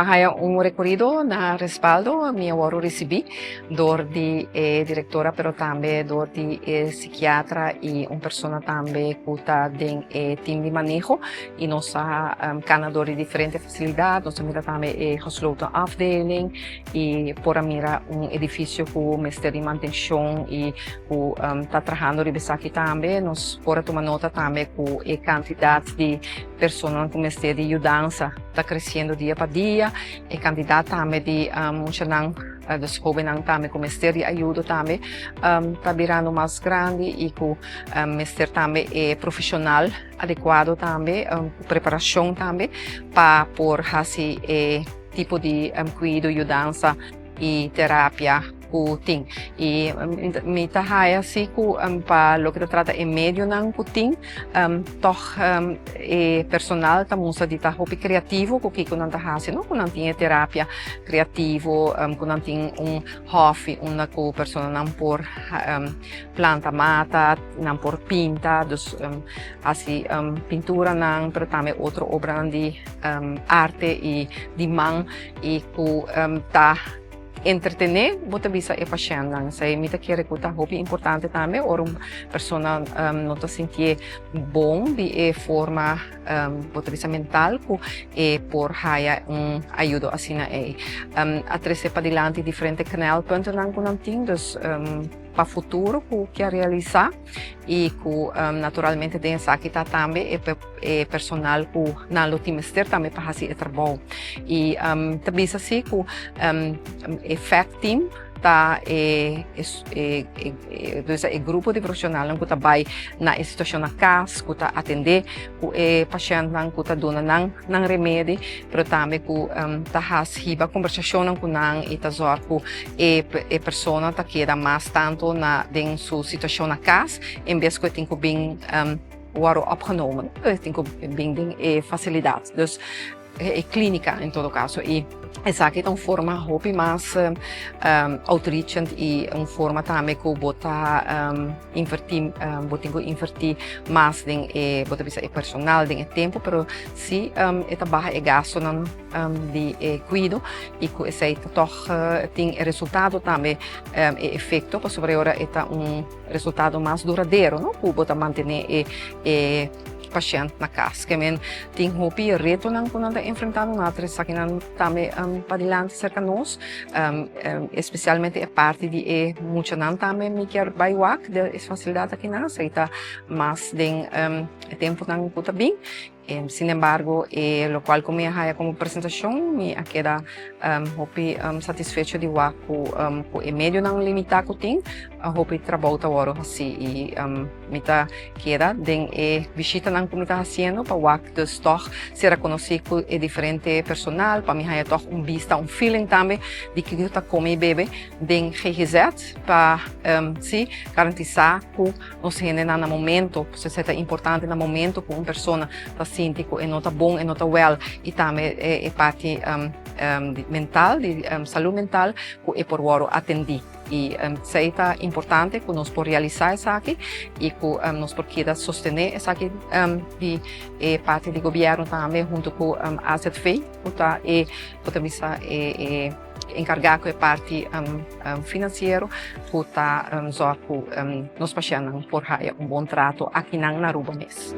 M'a haya un rekorido na Respaldo, mi a wòrdu risibí dor di e direktora pero tambe dor di e sikiatra i un persona tambe ku ta den e tim di maneho i nos a kana dor di diferente fasilidat, nos a mira tambe e gesloten afdeling i por a mira un edifisio ku mester di mantenshon i ku ta trahando riba esaki tambe. Nos por a tuma nota tambe ku e kantidat di personanan ku mester di yudansa ta kresiendo dia pa dia. E kantidat tambe di muchanan, dus hóbennan tambe ku mester di ayudo tambe ta birando mas grandi i ku mester tambe e profeshonal adekuado tambe, ku preparashon tambe pa por hasi e tipo di kuido, yudansa i terapia ku tin. I mi ta haya si ku pa loke ta trata e medionan ku tin, tòg e personal ta mustra di ta hopi kreativo ku kiko nan ta hasi, no? Ku nan tin e terapia kreativo, ku nan tin un hòfi unda ku personanan por planta mata, nan por pinta, dus hasi pinturanan, pero tambe otro obranan di arte i di man i ku ta entretené, bo ta bisa e pashèntnan. Esei mi ta kere ku ta hopi importante tambe ora un persona no ta sintié bon di e forma, bo ta bisa mental, ku e por haya un ayudo asina ei. A trese padilanti diferente knelpuntennan ku nan tin, dus pa futuro ku kier realisá i ku naturalmente den esaki ta tambe e e personal ku nan lo tin mester tambe pa hasi e trabou. I ta bisa si ku e fact team ta e dus e grupo di profeshonalnan ku ta bai na e situashon na kas, ku ta atendé ku e pashèntnan, ku ta duna nan nan remedi, pero tambe ku ta hasi hiba kombersashonnan ku nan i ta zòrg ku e e persona ta keda mas tantu na den su situashon na kas en bes ku e tin ku bin Wòrdu opgenomen, e tin ku bin den e fasilidat, dus e klínika en todo kaso. I esaki ta un forma hopi mas outreachend i un forma tambe ku bo ta invertí, bo tin ku invertí mas den e, bo ta bisa e personal, den e tempu, pero si e ta baha e gastunan di e kuido i ku esei ta tòg tin e resultado tambe, e efekto, pasobra e ora e ta un. Resultado mas duradero, no? Ku bo ta mantené e e pashènt na kas. Ke men tin hopi retonan ku nan ta enfrentando, nan a trese esakinan tambe padilanti serka nos. Espesialmente e parti di e muchanan tambe mi kier bai wak den e fasilidat akinan, esei ta mas den e tempunan ku ta bin. Sin embargo, e lokual ku mi a haya komo presentashon, mi a keda hopi satisfecho di wak ku ku e medionan limitá ku tin, hopi trabou ta wòrdu hasí i mi ta keda den e bishitanan ku mi ta hasiendo pa wak dus tòg sera konosí ku e diferente personal pa mi haya tòg un bista, un feeling tambe di kiko ta kome i bebe den GGZ pa si garantisá ku Nos hendenan na momento, pues esei ta importante na momento ku un persona ta sinti ku e no ta bon, e no ta wèl i tambe e parti mental, di salú mental ku e por wòrdu atendí. I esei ta importante ku nos por realisá esaki i ku nos por keda sostené esaki di e parti di gobièrnu tambe huntu ku AZV ku ta e ku ta bisa e Enkargá ku e parti finansiero ku ta zòrg ku nos pashèntnan por haya un bon trato akinan na Aruba mes.